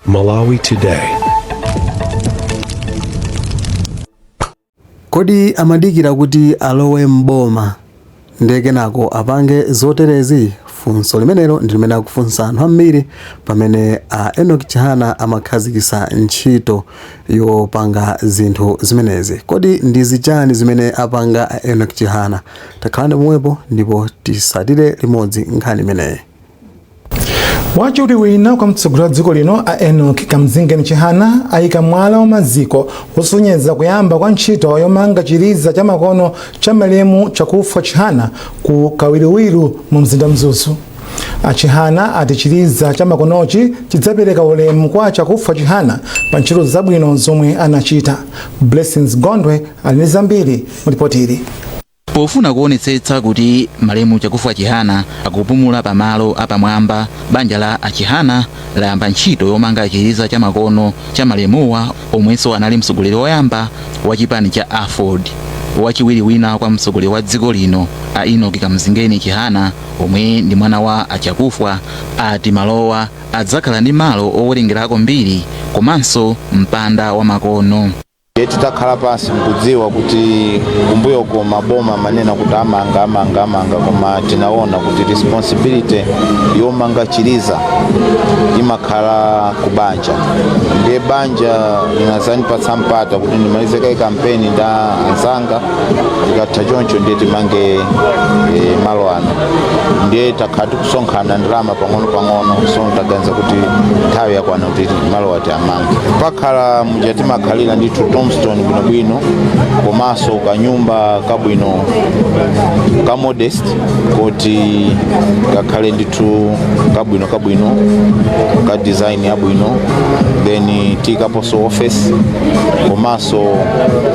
Malawi Today. Kodi amadikira kuti alowe m'boma ndiye kenako apange zoterezi? Funso limenelo ndi limene akufunsa anthu ambiri pamene a Enoch Chihana amakhazikitsa ntchito yopanga zinthu zimenezi. Kodi ndi zichani zimene apanga a Enoch Chihana? Takhalani pomwepo ndipo tisatire limodzi nkhani imeneyi. Wachiwiri wina kwa mtsogoleri wa dziko lino a Enoch Kamzingeni Chihana ayika mwala wa maziko wosonyeza kuyamba kwa ntchito yomanga chiliza cha makono cha malemu Chakufwa Chihana ku Kawiriwiri mu mzinda Mzuzu. A Chihana ati chiliza cha makonochi chidzapereka ulemu kwa Chakufwa Chihana pa ntchito zabwino zomwe anachita. Blessings Gondwe ali ndi zambiri mu ripoti ili. Pofuna kuonetsetsa kuti malemu Chakufwa Chihana akupumula pamalo apamwamba, banja la a Chihana layamba ntchito yomanga chiliza cha makono cha malemuwa, omwenso anali mtsogoleri woyamba wa chipani cha Aford. Wachiwiri wina kwa mtsogoleri wa dziko lino a Enoch Kamzingeni Chihana, omwe ndi mwana wa a Chakufwa, ati malowa adzakhala ndi malo owerengerako mbiri komanso mpanda wa makono. Ndiye titakhala pansi nkudziwa kuti kumbuyoko maboma amanena kuti amanga, amanga, amanga, koma tinaona kuti responsibility yomanga chiliza imakhala ku banja. Ndiye banja linazandipatsa mpata kuti ndimalize kaye kampeni nda anzanga, tikatha choncho ndiye timange malo ano. Ndiye takhala tikusonkhana ndalama pang'ono pang'ono, so taganiza kuti nthawi yakwana kuti malo ati amange. Pakhala muja timakhalira ndithu tombstone bwinobwino, komanso kanyumba kabwino ka modest kuti kakhale ndithu kabwino kabwino ka design yabwino, then tiyikaponso office, komanso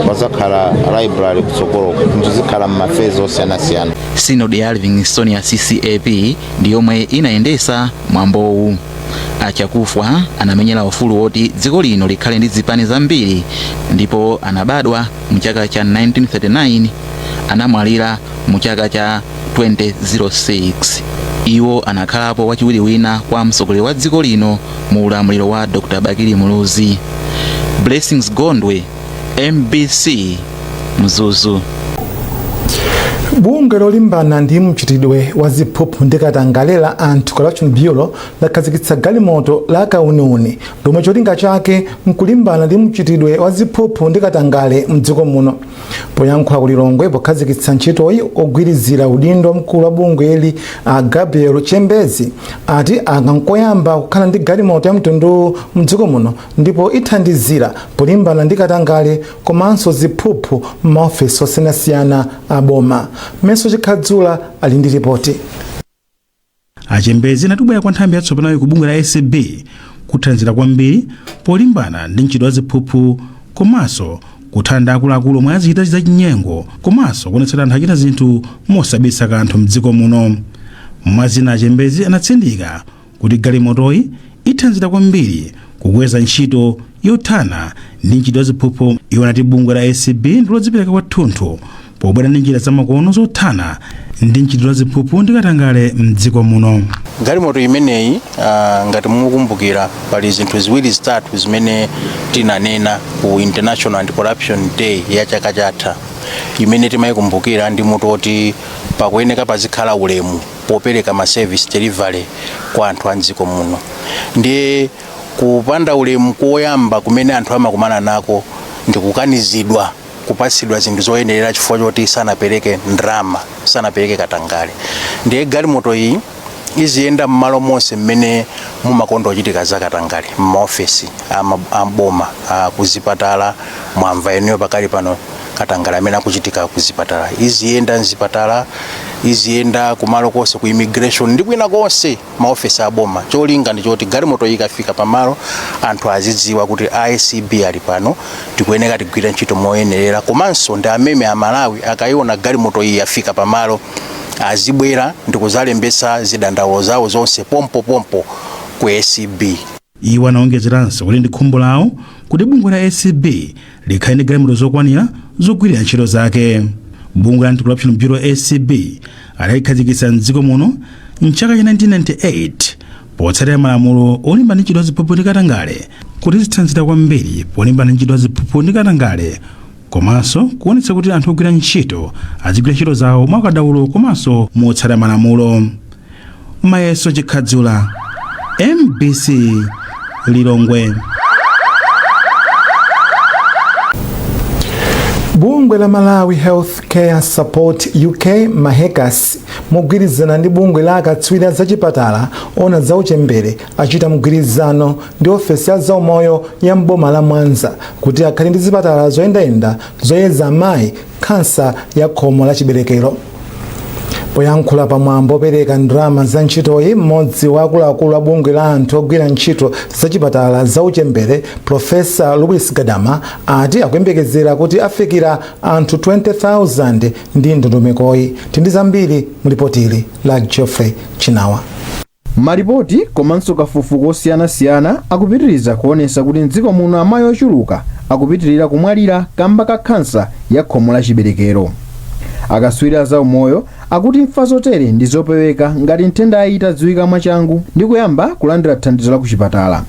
pazakhala library kutsogoloko. Zinthu zikhala m'mafezi osiyanasiyana. Sinodi ya Livingstonia CCAP ndi yomwe inayendesa mwambowu. A Chakufwa anamenyera ufulu woti dziko lino likhale ndi zipani zambiri ndipo anabadwa mu chaka cha 1939, anamwalira mu chaka cha 2006. Iwo anakhalapo wachiwiri wina kwa mtsogoleri wa dziko lino mu ulamuliro wa Dr. Bakili Muluzi. Blessings Gondwe, MBC, Mzuzu. Bungwe lolimbana ndi mchitidwe wa ziphuphu ndi katangale la Anti-Corruption Bureau lakhazikitsa galimoto la kauniuni lomwe cholinga chake nkulimbana ndi mchitidwe wa ziphuphu ndi katangale mdziko muno. Poyankhula ku Lilongwe pokhazikitsa ntchitoyi, ogwirizira udindo mkulu wa bungweli a Gabriel Chembezi ati aka nkoyamba kukhala ndi galimoto ya mtundu mdziko muno ndipo ithandizira polimbana ndi katangale komanso ziphuphu m'maofesi osiyanasiyana a boma. Meso Chikhadzula ali ndi ripoti. Achembezi anati kubwera kwa nthambi yatsopanoyi ku bungwe la ACB kuthandizira kwambiri polimbana ndi mchitidwe wa ziphuphu komanso kuthana ndi akuluakulu omwe azichita zachinyengo komanso kuonetsetsa anthu achita zinthu mosabisa kanthu mdziko muno. Mwazina, Achembezi anatsindika kuti galimotoyi ithandizira kwambiri kukweza ntchito yothana ndi mchitidwe wa ziphuphu. Iwo anati bungwe la ACB ndi lodzipereka kwathunthu pobwera ndi njira zamakono zothana ndi mchitidwe wa ziphuphu ndi katangale mdziko muno. Galimoto imeneyi, ngati mukukumbukira, pali zinthu ziwiri zitatu zimene tinanena ku International Anti-Corruption Day ya chaka chatha, imene timayikumbukira ndi mutu woti pakuyeneka pazikhala ulemu popereka ma service delivery kwa anthu a mdziko muno. Ndiye kupanda ulemu koyamba kumene anthu amakumana nako ndi kukanizidwa kupatsidwa zinthu zoyenerera chifukwa choti sanapereke ndalama, sanapereke katangale. Ndiye galimoto iyi iziyenda m'malo monse mmene mumakonda kuchitika za katangale, m'maofesi aboma, kuzipatala. Mwamva inuyo pakali pano katangale amene akuchitika kuzipatala. Iziyenda mzipatala, iziyenda kumalo konse, ku immigration ndi kwina konse, maofesi aboma. Cholinga ndi choti galimoto iyi ikafika pamalo, anthu azidziwa kuti ACB ali pano, tikuyeneka tigwire ntchito moyenerera. Komanso ndi amene Amalawi akayiona galimoto iyi yafika pamalo, azibwera ndi kuzalembetsa zidandaulo zawo zonse pompopompo ku ACB. Iwo anaonjezeranso kuti ndi khumbo lawo kuti bungwe la ACB likhale ndi galimoto zokwanira zogwirira ntchito zake. Bungwe la Anti-Corruption Bureau ACB adalikhazikitsa mdziko muno mchaka cha 1998. Potsatira malamulo olimbana ndi mchitidwe wa ziphuphu ndi katangale kuti zithandizira kwambiri polimbana ndi mchitidwe wa ziphuphu ndi katangale, komanso kuonetsa kuti anthu ogwira ntchito azigwira ntchito zawo mwakadaulo komanso motsata malamulo. Mayeso Chikhadzula, MBC, Lilongwe. Bungwe la Malawi Health Care Support UK, MAHECAS, mogwirizana ndi bungwe la akatswiri zachipatala ona za uchembere achita mgwirizano ndi ofesi ya zaumoyo ya mboma la Mwanza kuti akhale ndi zipatala zoyendayenda zoyeza amayi khansa ya khomo la chiberekero. Poyankhula pamwambo opereka ndalama za ntchitoyi, mmodzi wa akuluakulu a bungwe la anthu ogwira ntchito zachipatala za uchembere, Profesa Louis Gadama, ati akuyembekezera kuti afikira anthu 20,000 ndi ndondomekoyi. Tindi zambiri mulipotili la Geoffrey Chinawa. Malipoti komanso kafukufuku osiyanasiyana akupitiriza kuonesa kuti mdziko muno amayi ochuluka akupitirira kumwalira kamba ka khansa ya khomo la chiberekero. Akatswiri a zaumoyo akuti imfa zotere ndi zopeweka ngati nthendayi itadziwika mwachangu ndi kuyamba kulandira thandizo la kuchipatala.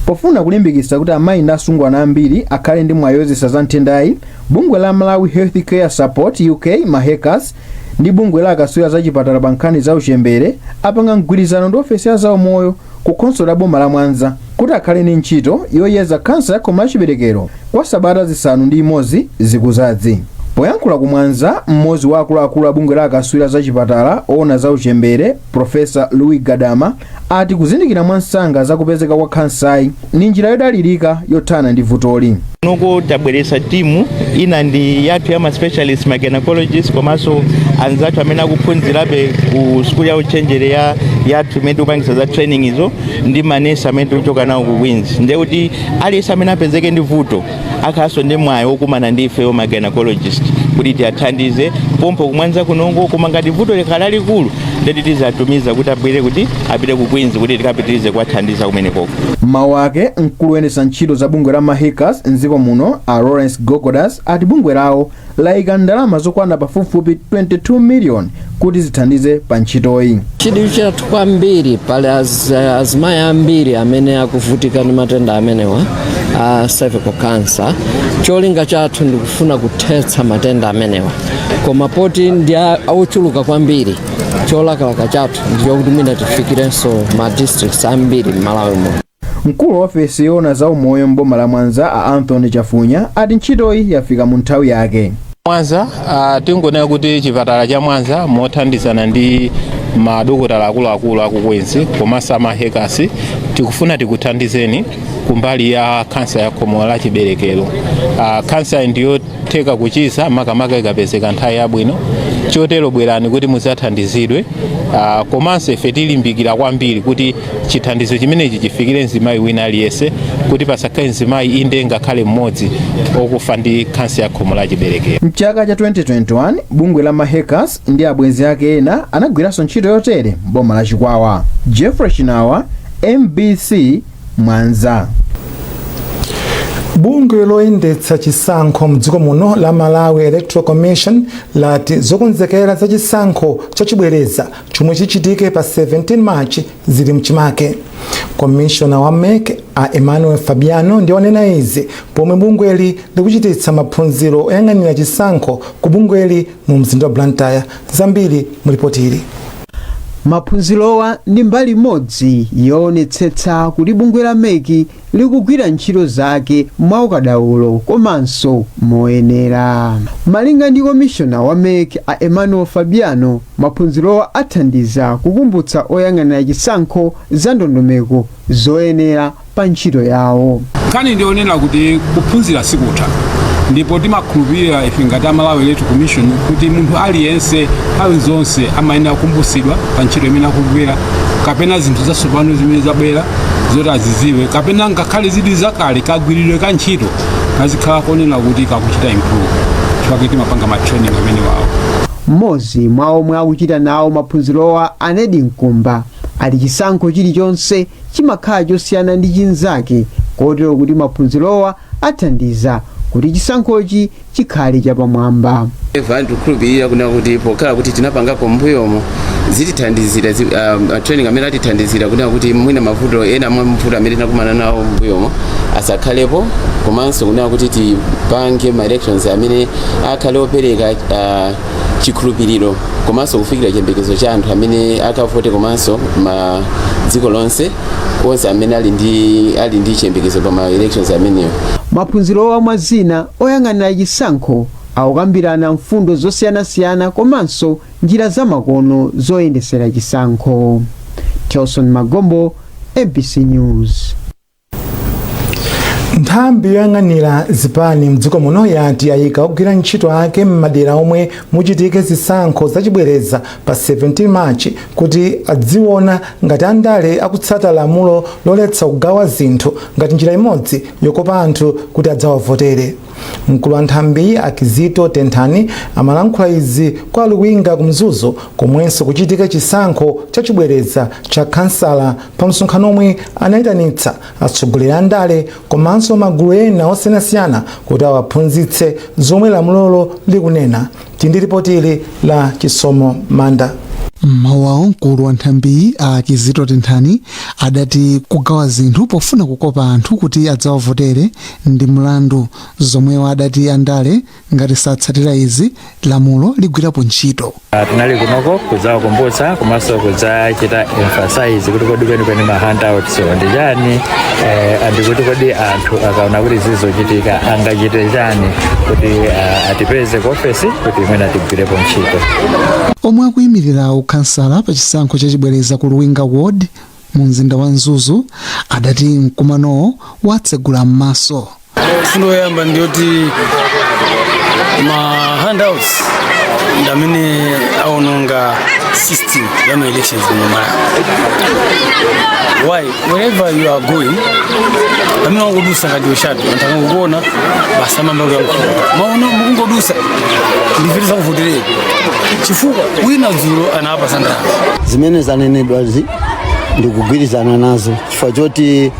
Pofuna kulimbikitsa kuti amayi ndi asungwana ambiri akhale ndi mwayi woyezesa za nthendayi, bungwe la Malawi Health Care Support UK, MAHECAS, ndi bungwe la akatswiri za chipatala pa nkhani za uchembere apanga mgwirizano ndi ofesi ya zaumoyo ku khonsolo la boma la Mwanza kuti akhale ndi ntchito yoyeza khansa ya khomo la chiberekero kwa sabata 6 zikuzadzi. Poyankhula ku Mwanza, mmodzi wa akuluakulu a bungwe la akatswiri za chipatala oona za uchembere, Profesa Louis Gadama, ati kuzindikira mwansanga za kupezeka kwa khansayi ndi njira yodalirika yothana ndi vutoli. Nuko tabweretsa timu ina ndi yathu ya ma specialist, ma gynecologist, komanso anzathu amene akuphunzirabe ku sukulu ya uchenjere ya yathu imene tikupangisa za training izo, ndi manesi amene tikuchoka nawo ku Queens. Ndiye kuti aliyense amene apezeke ndi vuto akhalanso ndi mwayi wokumana ndi ifeyo ma gynecologist kuti tiathandize pompo kuMwanza kunongo. Koma ngati vuto likhala lalikulu, ndeti tizatumiza kuti abwere, kuti apite ku Queens kuti tikapitirize kuwathandiza kumenekoko. Mawu ake, mkulu woyendetsa ntchito za bungwe la MAHECAS mdziko muno, a Lawrence Gogodas, ati bungwe lawo layika ndalama zokwana pafupifupi 22 million kuti zithandize pa ntchitoyi. Chidwi chathu kwambiri pali azimayi ambiri amene akuvutika ndi matenda amenewa a cervical cancer. Cholinga chathu ndikufuna kuthetsa matenda amenewa, koma poti ndi ochuluka kwambiri, cholakalaka chathu ndichokuti mwina tifikirenso ma districts ambiri m'Malawi muno. Mkulu wa ofesi yoona za umoyo m'boma la Mwanza, a Anthony Chafunya, ati ntchitoyi yafika mu nthawi yake. Mwanza, tingonena kuti chipatala cha Mwanza mothandizana ndi madokotala akuluakulu aku Queens komanso a MAHECAS tikufuna tikuthandizeni kumbali ya khansa ya khomo la chiberekero. Khansa ndiyotheka kuchiza, makamaka ikapezeka nthawi yabwino. Chotero bwerani kuti mudzathandizidwe. Komanso ife tilimbikira kwambiri kuti chithandizo chimenechi chifikire mzimayi wina aliyense, kuti pasakhale mzimayi inde ngakhale mmodzi okufa ndi khansa ya khomo la chiberekero. Mchaka cha 2021, bungwe la MAHECAS ndi abwenzi ake ena anagwiranso ntchito yotere m'boma la Chikwawa. Jeffrey Chinawa, MBC, Mwanza. Bungwe loyendetsa chisankho mdziko muno la Malawi Electoral Commission lati zokonzekera za chisankho chachibwereza chomwe chichitike pa 17 March zili mchimake. Komishona wa MEC, a Emmanuel Fabiano, ndi onena izi pomwe bungweli likuchititsa maphunziro oyang'anira chisankho ku bungweli mu mzinda wa Blantyre. Zambiri mulipotili. Maphunzirowa ndi mbali imodzi yoonetsetsa kuti bungwe la MEC likugwira ntchito zake mwaukadaulo komanso moyenera. Malinga ndi komishona wa MEC, a Emmanuel Fabiano, maphunzirowa athandiza kukumbutsa oyang'anira chisankho za ndondomeko zoyenera pa ntchito yawo. Nkhani ndionena kuti kuphunzira sikutha, ndipo timakhulupirira ife ngati a Malawi Electoral Commission kuti munthu aliyense nthawi zonse amayenera kukumbutsidwa pa ntchito imene akugwira, kapena zinthu zatsopano zimene zabwera zoti aziziwe, kapena ngakhale zili zakale, kagwiridwe ka ntchito kazikhala konena kuti kakuchita improve. Chifukwa timapanga ma training amene wawo. Mmodzi mwa omwe akuchita nawo maphunzirowa, Anedi Mkumba, ati chisankho chilichonse chimakhala chosiyana ndi chinzake, kotero kuti maphunzirowa athandiza Kuti chisankhochi chikhale chapamwamba. Eva, ndikukhulupirira kuna kuti pokhala kuti tinapangako mbuyomo zitithandizira training amene atithandizira kunena kuti mwina mavuto ena mwa mavuto amene tinakumana nawo mbuyomo asakhalepo, komanso kunena kuti tipange ma elections amene akhale opereka chikhulupiriro komanso kufikira chiyembekezo cha anthu amene akavote komanso ma dziko lonse, onse amene ali ndi chiyembekezo pa ma elections amenewo. Maphunzirowa, mwa zina, oyang'anira chisankho akukambirana mfundo zosiyanasiyana komanso njira zamakono zoyendesera chisankho. Telson Magombo, MBC News. Nthambi yoyang'anira zipani mdziko muno yati ayika ogwira ntchito ake m'madera omwe muchitike zisankho zachibwereza pa 17 Machi kuti adziona ngati andale akutsata lamulo loletsa kugawa zinthu ngati njira imodzi yokopa anthu kuti adzawavotere. Mkulu wa nthambi, Akizito Tenthani, amalankhula izi kwa Luwinga ku Mzuzu, komwenso kuchitika chisankho chachibwereza cha kansala, pa msonkhano omwe anayitanitsa atsogoleri a ndale komanso magulu ena osiyanasiyana kuti awaphunzitse zomwe lamulolo likunena. Tindi ripoti ili la Chisomo Manda. Mmawu awo, mkulu wa nthambiyi, a Kizito Tenthani, adati kugawa zinthu pofuna kukopa anthu kuti adzawavotere ndi mlandu, zomwewo adati andale ngati satsatira izi, lamulo ligwirapo ntchito. Tinali kunoko kudzawakumbutsa komanso kudzachita emphasize kuti kodi kwenikweni ma handouts ndi chani, andikuti kodi anthu akaona kuti zizochitika angachite chani kuti atipeze ku ofesi kuti imene atigwirepo ntchito. Omwe akuyimirira ukhansala pa chisankho chachibwereza ku Luwinga Ward mu mzinda wa Mzuzu adati mkumanowo watsegula m'maso. Mfundo yoyamba ndiyoti ma handouts ndi amene aononga system ya ma elections mu Malawi. Why? Wherever you are going, pamene wangodusa ngati ushato, anthu akangokuona basi amamba kuyankhula, maona mukungodusa, ndifiti zakuvotereni, chifukwa wina dzulo anapasa ndalama. Zimene zanenedwazi ndikugwirizana nazo, chifukwa choti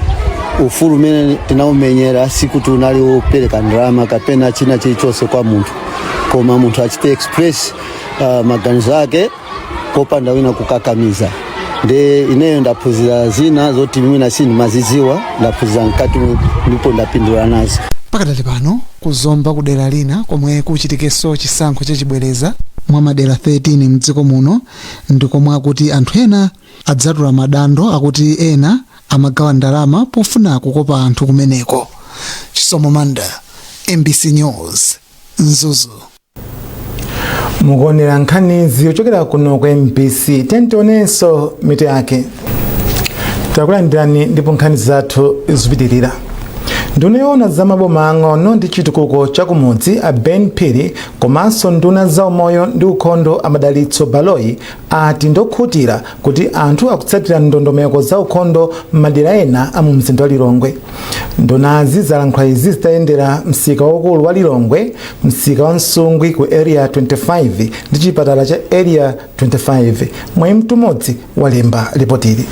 ufulu umene tinaumenyera sikuti unali wopereka ndalama kapena china chilichonse kwa munthu, koma munthu achite express maganizo ake popanda wina kukakamiza. Nde ineyo ndaphunzira zina zoti mwina sindimazidziwa, ndaphunzira mkati ndipo ndapindula nazo. Pakadali pano, kuzomba kudera lina komwe kuchitikenso chisankho chachibwereza mwa madera 13 mdziko muno, ndikomwe akuti anthu ena adzatula madando akuti ena amagawa ndalama pofuna kukopa anthu kumeneko. Chisomo Manda, MBC News, Mzuzu. Mukuonera nkhanizi yochokera kuno ku MBC. Tentionenso mitu yake. Takulandirani ndipo nkhani zathu zikupitirira. Nduna yoona za maboma ang'ono ndi chitukuko chakumudzi, a Ben Phiri, komanso nduna za umoyo ndi ukhondo, a Madalitso Baloyi, ati ndokhutira kuti anthu akutsatira ndondomeko za ukhondo m'madera ena a mu mzinda wa Lilongwe. Ndunazi zalankhula izi zitayendera msika waukulu wa Lilongwe, msika wa Msungwi ku Area 25 ndi chipatala cha Area 25. Mwayi Mtumodzi walemba ripotili.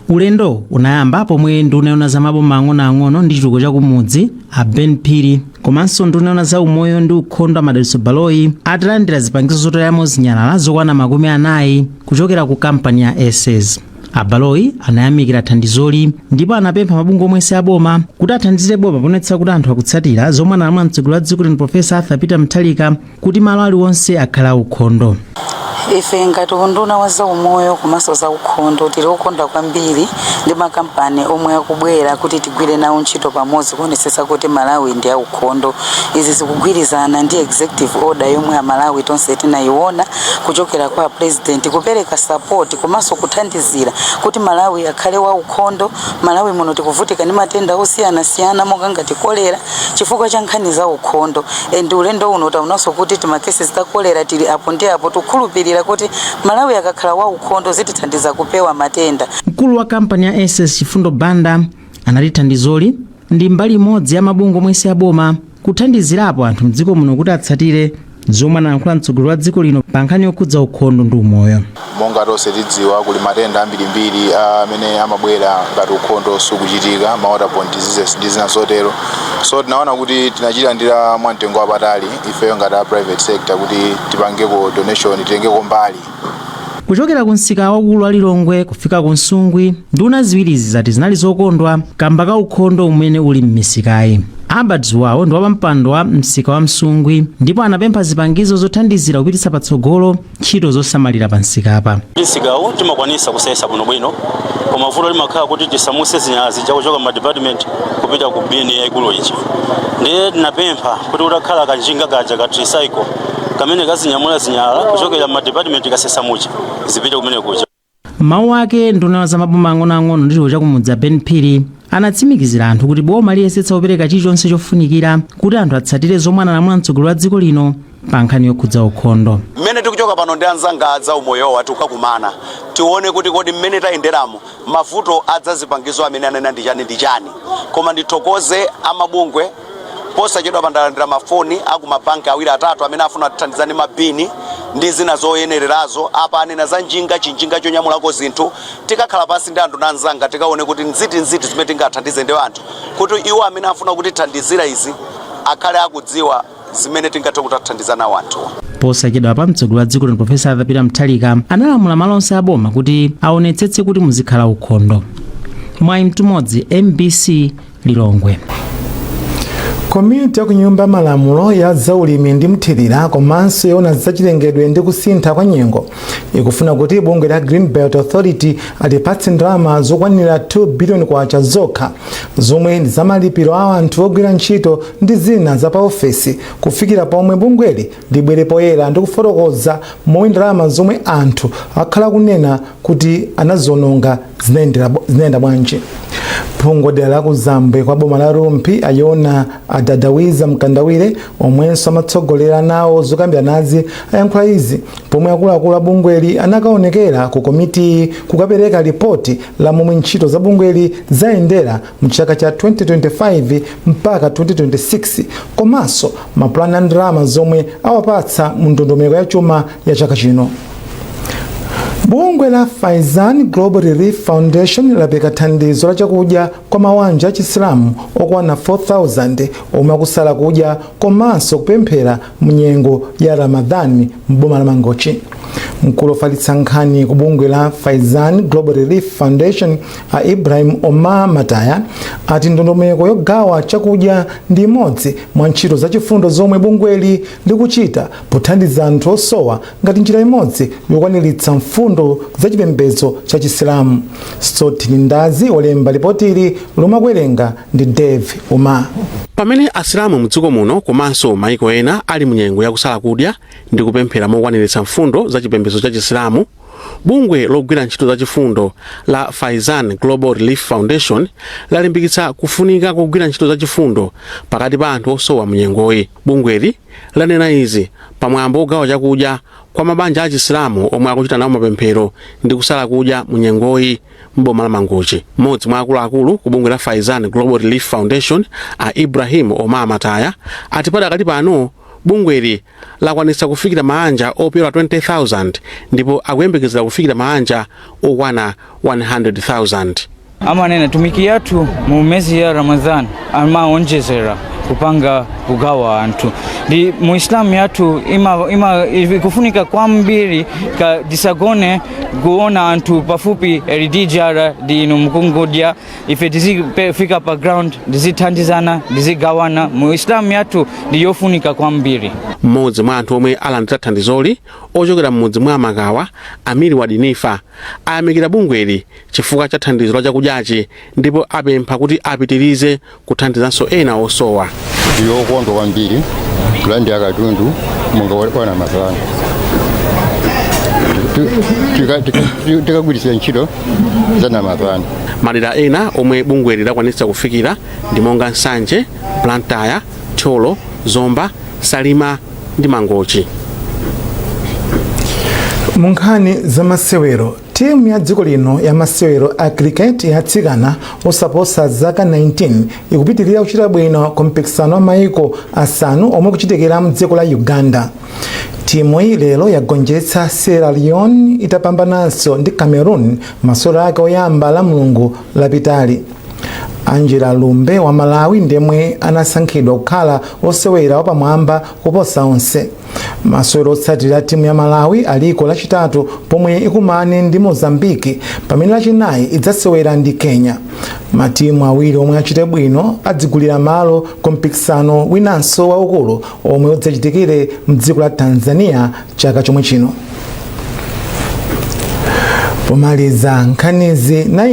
Ulendo unayamba pomwe nduna yoona za maboma ang'onoang'ono ndi chitukuko chakumudzi, a Ben Phiri, komanso nduna yoona za umoyo ndi ukhondo, a Madalitso Baloyi, atalandira zipangizo zotayamo zinyalala zokwana 40 kuchokera ku kampani ya SS. A Baloyi anayamikira thandizoli ndipo anapempha mabungwe omwe si aboma kuti athandizire boma poonetsa kuti anthu akutsatira zomwe analamula mtsogoleri wa dziko lino, Profesa Arthur Peter Mutharika, kuti malo aliwonse akhale aukhondo. Ife ngati unduna wa zaumoyo komanso zaukhondo tili okondwa kwambiri ndi makampani omwe akubwera kuti tigwire nawo ntchito pamodzi kuonetsetsa kuti Malawi ndi aukhondo. Izi zikugwirizana ndi executive order yomwe Amalawi tonse tinayiona kuchokera kwa President, kupereka support komanso kuthandizira kuti Malawi akhale waukhondo. Malawi muno tikuvutika ndi matenda osiyanasiyana monga ngati kolera chifukwa cha nkhani za ukhondo, and ulendo uno taonanso kuti tima cases ta kolera tili apo ndi apo. Tikukhulupirira kuti Malawi akakhala waukhondo zitithandiza kupewa matenda. Mkulu wa kampani ya SS, Chifundo Banda, anati thandizoli ndi mbali imodzi ya mabungwe omwe si aboma kuthandizirapo anthu mdziko muno kuti atsatire Zomwe analankhula mtsogoleri wa dziko lino pa nkhani yokhudza ukhondo ndi umoyo. Monga tonse tidziwa, kuli matenda ambirimbiri amene amabwera ngati ukhondo sukuchitika, ma waterborne diseases ndi zina zotero. So tinaona kuti tinachilandira mwamtengo wapatali ifeyo ngati a private sector kuti tipangeko donation, titengeko mbali. Kuchokera ku msika waukulu wa Lilongwe kufika ku Nsungwi, nduna ziwirizi zati zinali zokondwa kamba ka ukhondo umene uli m'misikayi. Albert Zuwawo ndi wapampando wa msika wa Msungwi ndipo anapempha zipangizo zothandizira kupititsa patsogolo ntchito zosamalira pa msikapa. Msikawu timakwanisa kusesa bwinobwino, koma vuto limakhala kuti tisamuse zinyalala zija kuchoka ma department kupita ku bini yaikulu ija. Ndiye tinapempha kuti kutakhala kanjinga kaja ka tricycle kamene kazinyamula zinyalala kuchokera ma department, kasesa muja, zipite kumene kuja. Mawu ake, nduna za maboma ang'onoang'ono ndi chitukuko chakumudzi Ben Phiri anatsimikizira anthu kuti boma liyesetsa kupereka chilichonse chofunikira kuti anthu atsatire zomwe analamula mtsogoleri wa dziko lino pa nkhani yokhudza ukhondo. Mmene tikuchoka pano ndi anzanga adza umoyowa, tikukakumana tione kuti kodi mmene tayenderamo mavuto adzazipangizo amene anena ndi chani ndi chani. Koma ndithokoze amabungwe, posachedwa pandalandira mafoni aku mabanki awiri atatu amene afuna kuthandizani mabini ndi zina zoyenererazo. Apa anena za njinga, chinjinga chonyamulako zinthu. Tikakhala pansi ndi anthu nanzanga, tikaone kuti nziti nziti zimene tingathandize ndi anthu, kuti iwo amene afuna kutithandizira izi akhale akudziwa zimene tingathe kuthandiza nawo anthuwa. Posachedwa pa, mtsogoleri wa dziko lino Profesa Arthur Peter Mutharika analamula malo onse aboma kuti aonetsetse kuti muzikhala ukhondo. Mwayi Mtumodzi, MBC, Lilongwe. Komiti ya kunyumba malamulo ya zaulimi ndi mthirira komanso yoona zachilengedwe ndi kusintha kwa nyengo ikufuna kuti bungwe la Green Belt Authority alipatse ndalama zokwanira 2 biliyoni kwacha zokha, zomwe ndi zamalipiro a anthu ogwira ntchito ndi zina za pa ofesi, kufikira pomwe bungweli libwere poyera ndi kufotokoza momwe ndalama zomwe anthu akhala kunena kuti anaziononga zinayenda bwanji. Phungu dera la kuzambwe kwa boma la Rumphi ayona Adadawiza Mkandawire, omwenso amatsogolera nawo zokambiranazi, ayankhula izi pomwe akuluakulu a bungweli anakaonekera ku komiti kukapereka ripoti la momwe ntchito za bungweli zayendera mchaka cha 2025 mpaka 2026, komanso mapulani a ndalama zomwe awapatsa mu ndondomeko ya chuma ya chaka chino. Bungwe la Faizan Global Relief Foundation lapereka thandizo la chakudya kwa mawanja achisilamu okwana 4000 omwe akusala kudya komanso kupemphera mnyengo ya Ramadhani m'boma la Mangochi. Mkulu ofalitsa nkhani ku bungwe la Faizan Global Relief Foundation a Ibrahim Omar Mataya ati ndondomeko yogawa chakudya ndi imodzi mwa ntchito zachifundo zomwe bungweli likuchita pothandiza anthu osowa ngati njira imodzi yokwaniritsa mfundo za chipembedzo cha Chisilamu. Sotini Ndazi olemba lipotili, lomakuwerenga ndi Dave Umar. Pamene Asilamu mdziko muno komanso maiko ena ali munyengo yakusala kudya ndi kupemphera mokwaniritsa mfundo za chipembedzo cha Chisilamu, bungwe logwira ntchito zachifundo la Faizan Global Relief Foundation lalimbikitsa kufunika kogwira ntchito zachifundo pakati pa anthu osowa munyengoyi. Bungweli lanena izi pamwambo wogawa chakudya kwa mabanja achisilamu omwe akuchita nawo mapemphero ndi kusala kudya munyengoyi m'boma la Mangochi. Mmodzi mwa akuluakulu ku bungwe la Faizan Global Relief Foundation a Ibrahim Omar Mataya ati padakali pano bungweli lakwanitsa kufikira maanja opyola 20,000 ndipo akuyembekezera kufikira maanja okwana 100,000. Amanena tumiki yathu mu mezi ya Ramadhan amaonjezera kupanga kugawa anthu ndi muislamu yathu ima ikufunika kwambiri ka disagone kuona anthu pafupi eridijara ndi inu mukungodya. Ife tizifika pa ground, tizithandizana, tizigawana. Mu Islamu yathu ndi yofunika kwambiri. Mmodzi mwa anthu omwe alandira thandizoli ochokera m'mudzi mwa Makawa, Amiri Wadinifa, ayamikira bungweli chifukwa cha thandizo la chakudyachi ndipo apempha kuti apitirize kuthandizanso ena osowa. Yokondwa kwambiri kulandira katundu monga wa Ramadhani, tikagwiritsa ntchito za Ramadhani. Madera ena omwe bungweli lakwanitsa kufikira ndi monga Nsanje, Blantyre, Thyolo, Zomba, Salima ndi Mangochi. Mu nkhani za masewero, timu ya dziko lino ya masewero a cricket ya atsikana osaposa zaka 19 ikupitirira kuchita bwino ku mpikisano wa maiko asanu omwe kuchitikira mdziko la Uganda. Timu iyi lero yagonjetsa Sierra Leone itapambananso ndi Cameroon masewero ake oyamba la Mulungu lapitali. Angela Lumbe wa Malawi ndemwe anasankhidwa kukhala osewera wapamwamba kuposa onse. Masewero otsatira timu ya Malawi aliko Lachitatu pomwe ikumane ndi Mozambiki, pamene Lachinayi idzasewera ndi Kenya. Matimu awiri omwe achite bwino adzigulira malo ku mpikisano winanso waukulu omwe udzachitikire mdziko la Tanzania chaka chomwe chino. Pomaliza nkhanizi na